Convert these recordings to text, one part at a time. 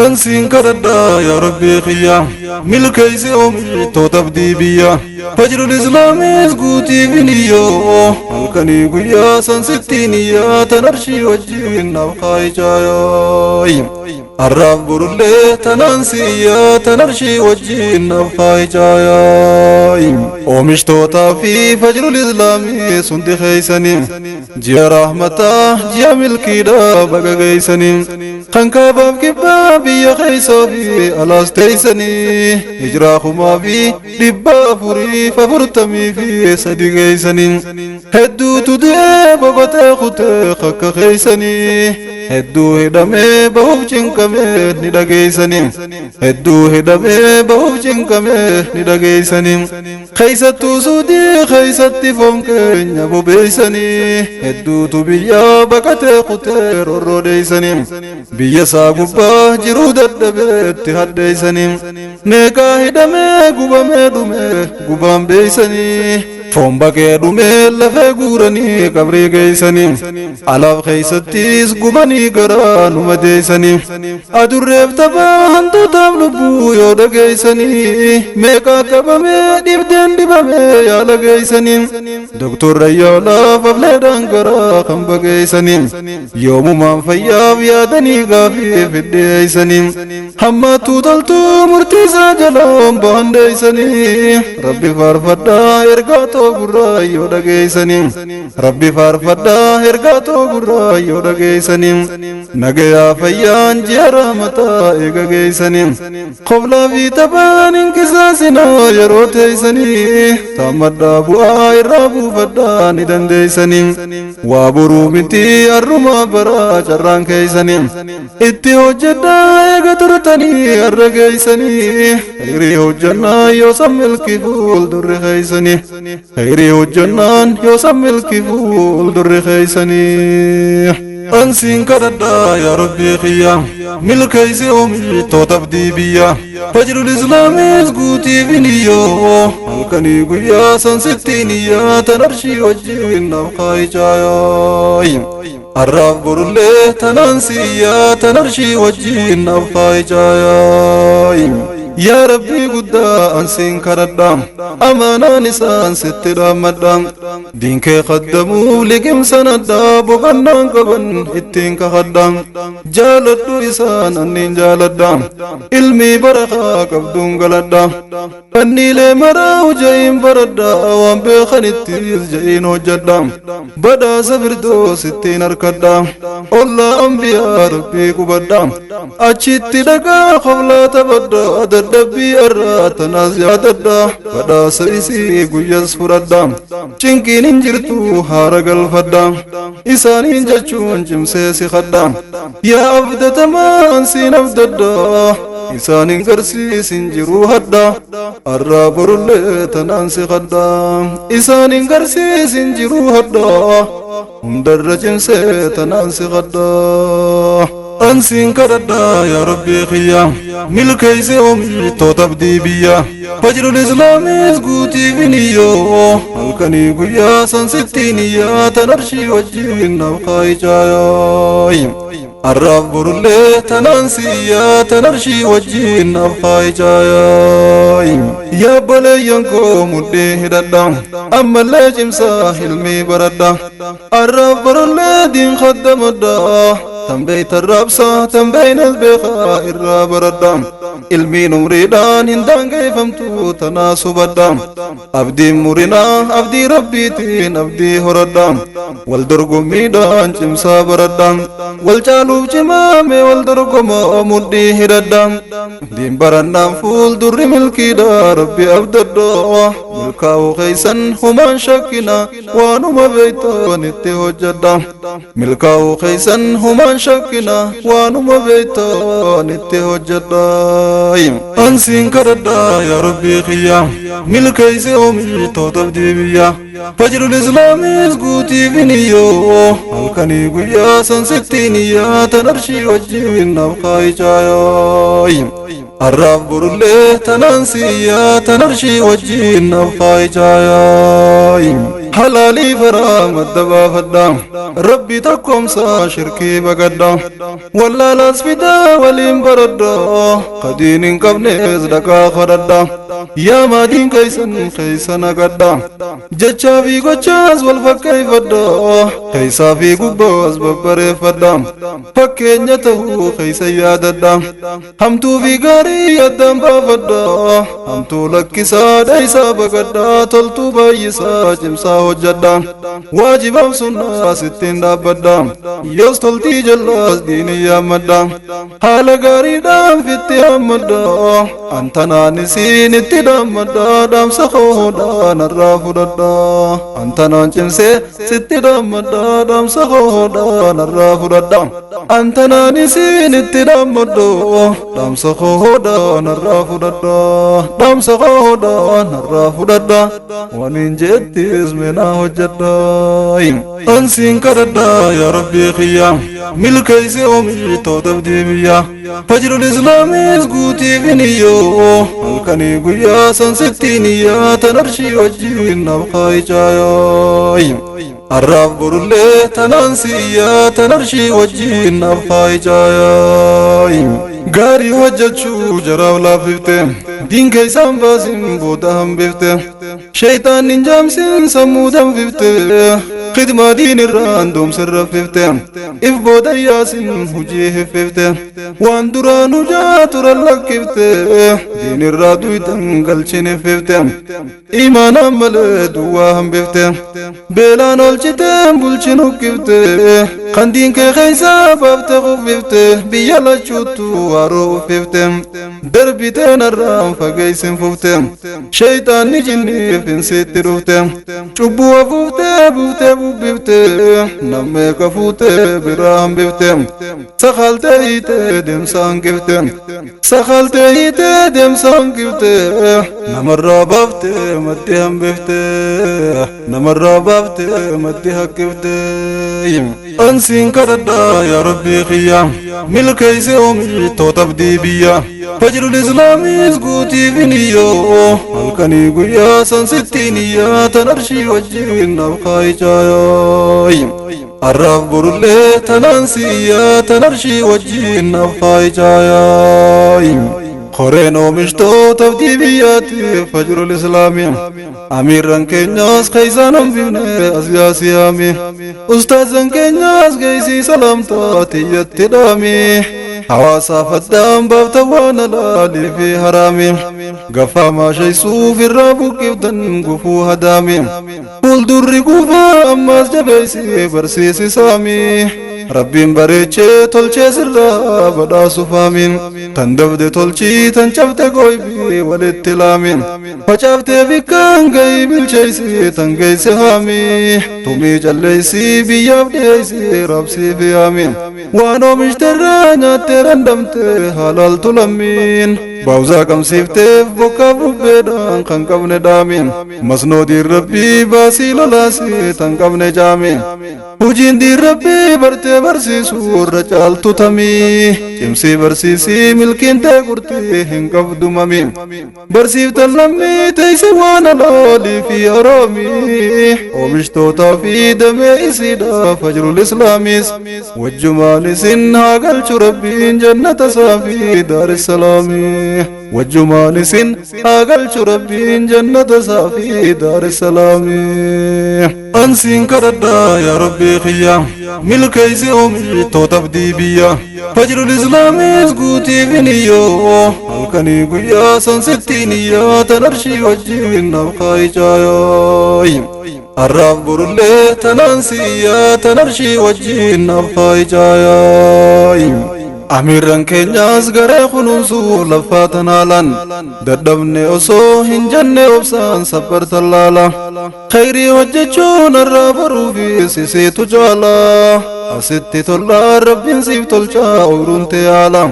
Ansiin kadhadhaa yaa Rabbii kiyya, milkeessi oomishtoota abdii biyya. Fajrul Islaamis guutiif niyyoo, halkanii guyyaa san sittiin iyyaa, tan arshii wajjin naaf kaayicaayi. Arraaf borullee tanaan siyyaa, tan arshii wajjin naaf kaayicaayi. Oomishtootaa fi Fajrul Islaamis hundi keeysanii, ji'a rahmataa, ji'a milkiidha baga geeysanii. Kan kaabaaf kibbaa biyya keeysaa fi alaas teeysanii, hijiraa 1443 geeysanii. Hedduutu du'ee boqotee kutee akka keeysanii, hedduu hidhamee bahuuf cinqamee ni dhageeysanii. Hedduu hidhamee bahuuf cinqamee ni dhageeysanii. Keeysattuu Suudii keeysatti foon keenya bobeeysanii, hedduutu biyya baqatee kutee rorroodheeysanii. Biyya isaa gubbaa jiruu dadhabeetti hadheeysanii. Meeqaa hidhamee gubamee dhumee gubaan beeysanii. Foon baqee dhumee lafee guuranii qabrii geeysanii. Alaaf keeysattis gubanii garaa nu madeeysanii. Adurreef taphaa hantuutaaf lubbuu yoo dhageeysanii, meeqaa qabamee dhibdeen dhibamee yaala geeysanii. Doktor Ayyaalaaf afleedhaan garaa kan baqeeysanii. Yoomumaan fayyaaf yaadanii gaafii fidheeysanii. Hammattuu toltuu murtii isaa jalaan bahandeeysanii. Rabbi faarfadhaa ergaa too gurraa yoo dhageeysanii. Rabbi faarfadhaa ergaa too gurraa yoo dhageeysanii. Nagayaa fayyaan ji'a rahmataa eega geeysanii. Qoblaa fi taphaan hin qisaasinaa yeroo teeysanii. Taammadhaa bu'aa irraa buufadhaa ni dandeeysanii. Waa boruu miti har'umaa baraa carraan keeysanii. Itti hojjedhaa eega turtanii har'a geeysanii. Khayrii hojjannaa yoo san milkii fuuldurri keeysanii. Khayrii hojjannaan yoo san milkii fuuldurri keeysanii. Ansiin kadhadhaa yaa Rabbii kiyya, milkeessi oomishtoota abdii biyya. Fajrul Islaamis guutiif niyyoo, halkanii guyyaa san sittiin iyyaa, tan arshii wajjin naaf kaayicaayi. Arraaf borullee tanaan siyyaa, tan arshii wajjin naaf kaayicaayi. Yaa Rabbii guddaa ansiin kadhadha, amaanaan isaan sitti dhaammadha. Diinkee qaddamuuf liqimsanadha, boqonnaan qaban ittiin kakadha. Jaaladhu isaan anniin jaaladha, ilmii barakaa qabduun galadha. Fanniilee maraa ja'iin baradha, waan beekanittis ja'iin hojjedha. Badhaasa firdoos ittiin harkadha, ollaa ambiyaa Rabbii qubadha. Achitti dhaqaa qoblaa taphadha, dadhabbii irraa tanaas yaadadha. Badhaasa isii guyyas fudhadha, cinqiin hin jirtu haara galfadha. Isaaniin jechuun cimsee si kadha, yaa abdatamaa ansiin abdadha. Isaaniin garsiisin jiruu hadha, arraa borullee tanaan si kadha. Isaaniin garsiisin jiruu hadha, hundarra cimsee tanaan si kadha. Ansiin kadhadhaa yaa Rabbii kiyya, milkeessi oomishtoota abdii biyya. Fajrul Islaamis guutiif niyyoo, halkanii guyyaa san sittiin iyyaa, tan arshii wajjin naaf kaayicaayi. Arraaf borullee tanaan siyyaa, tan arshii wajjin naaf kaayicaayi. Yaa obboleeyyan koo mudhii hidhadha, ammallee cimsaa ilmii baradha. Arraaf borullee diin khaddamadha, tan beeytan raabsaa tan beeynas beekaa irraa baradha. Ilmiin umriidhaan hin daangeffamtu tanaa subadha. Abdiin murinaa abdii Rabbiitiin abdii horadha. Wal dorgommiidhaan cimsaa baradha. Wal caaluuf cimaame wal dorgomaa mudhii hidhadha. Diin barannaan fuuldurri milkiidha Rabbi abdadha. Milkaa'uu keeysan humaan shakkina, waanuma beeytan itti hojjedha. Milkaa'uu keeysan humaan shakkina, waanuma beeytan itti hojjedha. Ansiin kadhadhaa yaa Rabbii kiyya, milkeessi oomishtoota abdii biyya. Fajrul Islaamis guutiif niyyoo, halkanii guyyaa san sittiin iyyaa, tan arshii wajjin naaf kaayicaayi. Arraaf borullee tanaan siyyaa, tan arshii wajjin naaf kaayicaayi. Halaalii faraa madda baafadha, rabbi tokkoomsaa shirkii baqadha. Wallaalaas fidaa waliin baradha, qadiin hin qabnees dhaqaa kadhadha. Yaa maadiin keeysan keeysa naqadha, jechaa fi gochaas wal fakkeeffadha, keeysaa fi gubbaas babbareeffadha. Fakkeenya ta'uu keeysa yaadadha, hamtuu fi gaarii addaan baafadha. Hamtuu lakkisaa dheeysaa baqadha, toltuu baay'isaa cimsaa hojjedha. Waajibaaf sunnaas ittiin dhaabbadha, yoos toltii jallaas diinii yaammadha. Haala gaariidhaan fitti hammadha, antanaan isiin itti dhaammadha. Dhaamsa koodhaan irraa fudhadha, antanaan cimsee sitti dhaammadha. Dhaamsa koodhaan irraa fudhadha, antanaan isiin itti dhaammadha. Dhaamsa koodhaan irraa fudhadha, dhaamsa koodhaan irraa fudhadha. Waniin jettis minaa hojjedha. Ansiin kadhadha yaa rabbii kiyya, milkeeysi oomishtoota abdii biyya. Fajrul islaamis guutiif niyyoo, halkanii guyyaa san sittiin iyyaa, tan arshii wajjin naaf kaayicaayoo. Arraaf borullee tanaan siyyaa, tan arshii wajjin naaf kaayicaayoo. Gaarii hojjechuu jaraaf laaffifte, diin keeysaan baasin booda hambifte. Shaytaan hin jaamsin sammuu danfifte, khidmaa diin irraan doomsa raffifte. If booda yaasin hujii hiffifte, waan duraan hujaa turan lakkifte. Diin irraa duydan galchin hiffifte, imaanaan malee duwwaa hambifte. Beelaan olchiteen bulchin huqqifte, kan diin kee keeysaa baafte kuffifte. Biyya lachuuttu waaroo uffifte, darbiteen irraan fageeysin fufte. Shayxaanni jinniif insitti dhufte, cubbuu afuuftee buuftee bubbifte. Nammeeqa fuutee biraa hambifte, sakaaltee hiitee deemsa hangifte, sakaaltee hiitee deemsa hangifte. Namarraa baaftee maddi hambifte, namarraa baaftee maddi haqqifte. Ansiin kadhadha yaa rabbii kiyya, milkeeysi oomishtoota abdii biyya. Fajrul islaamis guutiif niyyoo, halkanii guyyaa san sittiin iyyaa, tan arshii wajjin naaf kaayicaayoo. Arraaf borullee tanaan siyyaa, tan arshii wajjin naaf kaayicaayoo. Koreen oomishtoota abdii biyyaatiif fajrul islaamii, amiirran keenyaas keeysaan hambifne as yaasiyaami. Ustaazan keenyaas geeysii salaamtaa tiyyatti dhaami. Hawaasaaf addaan baafta waan halaalii fi haraami. Gaffaa maashaysuuf irraa buqqiftan gufuu hadaami. Fuuldurri gufaa ammaas jabeeysi barsiisisaami. Rabbiin bareechee tolchee sirraa badhaasufaami. Tan dabde tolchii, tan cabte goybii walitti laami. Facaaftee bikkaan gahii bilcheeysi, tan geeyse haami. Tumii calleeysi biyyaaf dhiyeeysi raabsii fi yaami. Waan oomishterraa nyaattee dandamte halaaltu lammiin. Baawuzaa qabsiifteef bokkaaf bubbeedhaan kan qabne dhaami. Masnoodiin rabbii baasii lolaasii tan qabne jaami. Hujiin diin rabbii bartee barsiisuu irra caaltu tamii. Cimsii barsiisii milkiin ta'e gurtii hin qabdu mami. Barsiiftan lammii teeyse waan halaalii fi haraamii. Oomishtootaa fi damee isiidha fajrul islaamis. Wajjumaan isin haa galchu rabbiin jannata isaa fi daarissalaamii. Wajjumaan isin haa galchu rabbiin jannata isaa fi daarissalaamii. Ansiin kadhadha yaa rabbii kiyya, milkeeysi oomishtoota abdii biyya. Fajrul islaamis guutiif niyyoo, halkanii guyyaa san sittiin iyyaa, tan arshii wajjin naaf kaayicaayoo. Arraaf borullee tanaan siyyaa, tan arshii wajjin naaf kaayicaayoo. Amiirran keenyaas garee kunuunsuu laffaa tanaalan, dadhabne osoo hin jenne obsaan sabbartan laala. Khayrii hojjechuun irraa baruu fi sisiitu caala. Asitti tollaa rabbiin siif tolchaa ooyiruun ta'e haala.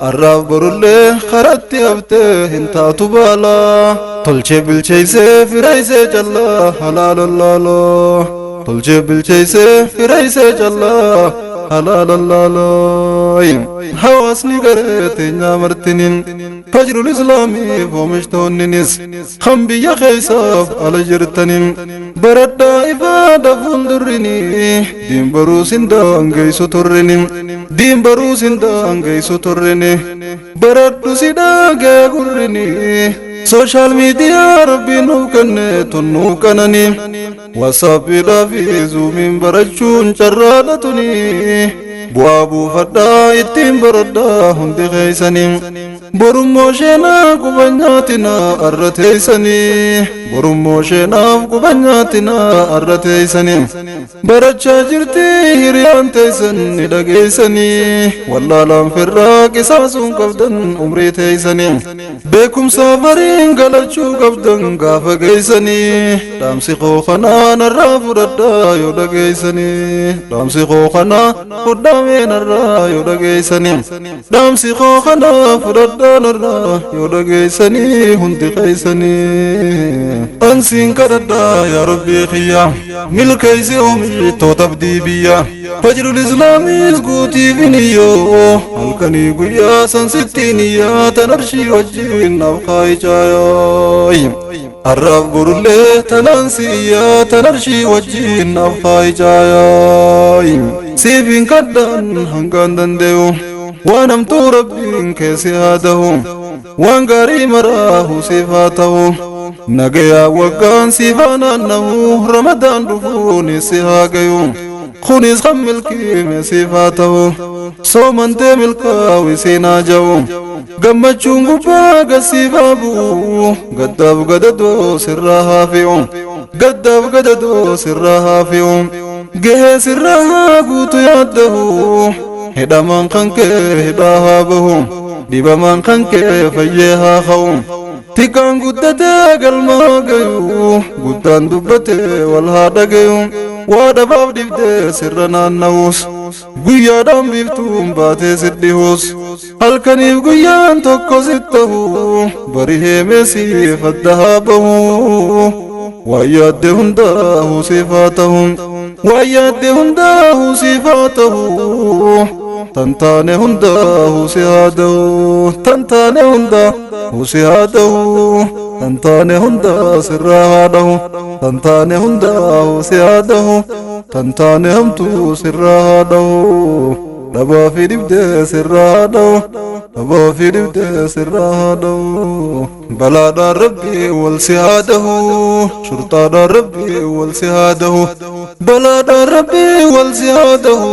Arraaf borullee karatti haftee hin taatu baala. Tolchee bilcheessee fireessee callaa halaalallaaloo. Tolchee bilcheessee fireessee callaa halaalallaaloo. Hawaasni garee teenyaa martiniin, fajrul islaamiif oomishtoonninis, kan biyya keessaaf ala jirtaniin. Baradhaa ifaadha fuuldurrini diin baruus hin daangeysu turrini diin baruus hin daangeysu turrini baradhu si dhaagee gurrini sooshaal miidiyaa rabbiin nuuf kenne tunnuu qanani wasaappiidhaa fi zuumiin barachuun carraadha tuni bu'aa buufadhaa ittiin baradhaa hundi keeysanii borummoo sheenaa quba nyaatinaa arra teeysanii borummoo sheenaaf quba nyaatinaa arra teeysanii barachaa jirti hiriyaan teeysan ni dhageeysanii wallaalaan firraa qisaasuun qabdan umrii teeysanii beekumsaa fariin galachuu qabdan gaafa geeysanii dhaamsi koo kanaa narraa fudhadhaa yoo dhageeysanii dhaamsi koo kanaa fudhamee narraa yoo dhageeysanii dhaamsi koo kanaa fudhadhaa narraa yoo dhageeysanii hundi keeysanii ansiin kadhadhaa yaa rabbii kiyya milkeeysi oomishtoota abdii biyya fajrul islaamiis guutiif iniyyoo halkanii guyyaa san sittiin iyyaa tan arshii wajjin naaf kaayicaayaay arraaf borullee tanaan si iyyaa tan arshii wajjin naaf kaayicaayaay siif hin kadhaan hangaan danda'u waan hamtuu rabbiin keessi haa ta'u waan gaarii maraahu siif haa ta'u nagayaa waggaan siif haa naanna'u ramadaan dhufuunis si haa gayu kunis kan milkiime siif haa ta'u soomantee milkaawi siin haa ja'u gammachuun gubbaa gasiif haa bu'u gaddaaf gadadoo sirraa haa fe'u gaddaaf gadadoo sirraa haa fe'u gahee sirraa haa guutu yaaddahu hidhamaan kan kee hidhaa haa bahu dhibamaan kan kee fayyee haa ka'u xiqqaan guddatee galmaa gayu guddaan dubbatee wal haa dhagayu waa dhabaaf dhibdee sirra naanna'us guyyaadhaan biiftuun baatee siddhihus halkaniif guyyaan tokko sittahu bari heemesiif adda haa bahu waan yaadde hundaahu siif haa ta'u waan yaadde hundaahu siif haa ta'u tantaane hundaahu si haa ta'u tantaane hundaahu si haa ta'u tantaane hundaa sirraa haa dhahu tantaane hundaahu si haa ta'u tantaane hamtuu sirraa haa dhahu dhabaa fi dhibdee sirraa haa dhahu dhabaa fi dhibdee sirraa haa dhahu balaadhaan rabbii wal si haa dhahu shurxaadhaan rabbii wal si haa dhahu balaadhaan rabbii wal si haa dhahu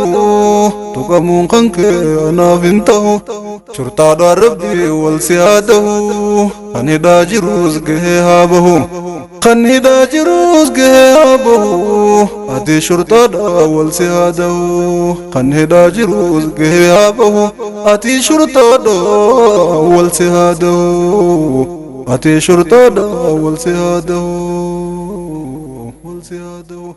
tuqamuun kan kee anaaf hin ta'u shurxaadhaan rabbii wal si haa dhahu kan hidhaa jiruus gahee haa bahu kan hidhaa jiruus gahee haa bahu ati shurxaadhaan wal si haa dhahu kan hidhaa jiruus gahee haa bahu ati shurxaadhaan wal si haa dhahu ati shurxaadhaan wal si haa dhahu wal si haa dhahu.